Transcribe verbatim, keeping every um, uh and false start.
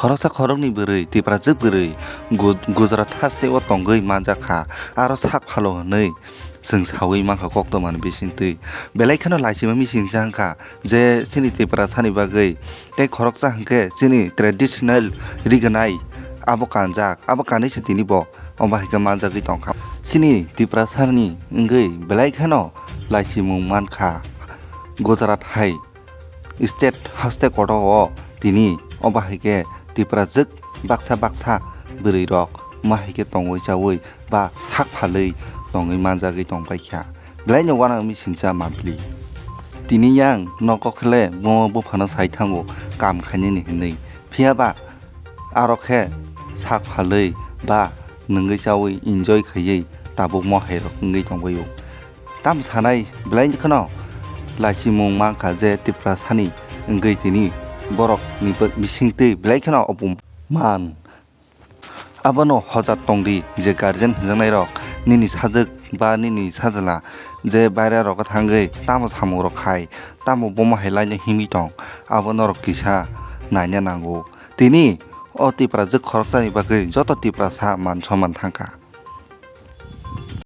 Khoroksa khoroknwi bwrwi, Tiprajwk bwrwi Gu-, Gujarat haste o tongwi manjak kha, aro sak phalo hwnwi chwng saui mankha koktwmani bisingtwi. Belai kheno laisima misingcha wngkha je chini Tiprasani bagwi tei khoroksa hwnkhe chini traditional rignai abo kanjak, abo kanwi se tini bo omo hai khe manjagwi tongkha. Chini Tiprasani wngwi belai kheno laisimung mankha Gujarat hai state haste kotor o tini omo hai khe Tiprajwk baksa baksa bwrwi rok ma hai khe tongwi chaui ba sak phalwi tongwi manjagwi tongpaikha. Belai no uanang misingcha mapli. Tini yang nogo khe le buma buphano sai thango kam khainani hinwi. Phiya ba aro khe sak phalwi ba nungwi chaui enjoy khaiwi tabuk mo hai rok wngwi tongbaio. Tam sanai belai kheno laisimung mankha je Tiprasani wngwi tini borokni bisingtwi belai kheno opuman. Abono hojat tongdi je guardian hwnjaknairok nini sajwk ba nini sajla je baire rogo thangwi tamo samungrok khai tamo bomo hai laino himwi tong abo norok kisa naina nango. Tini o Tiprajwk khoroksani bagwi joto Tiprasa man soman thangkha.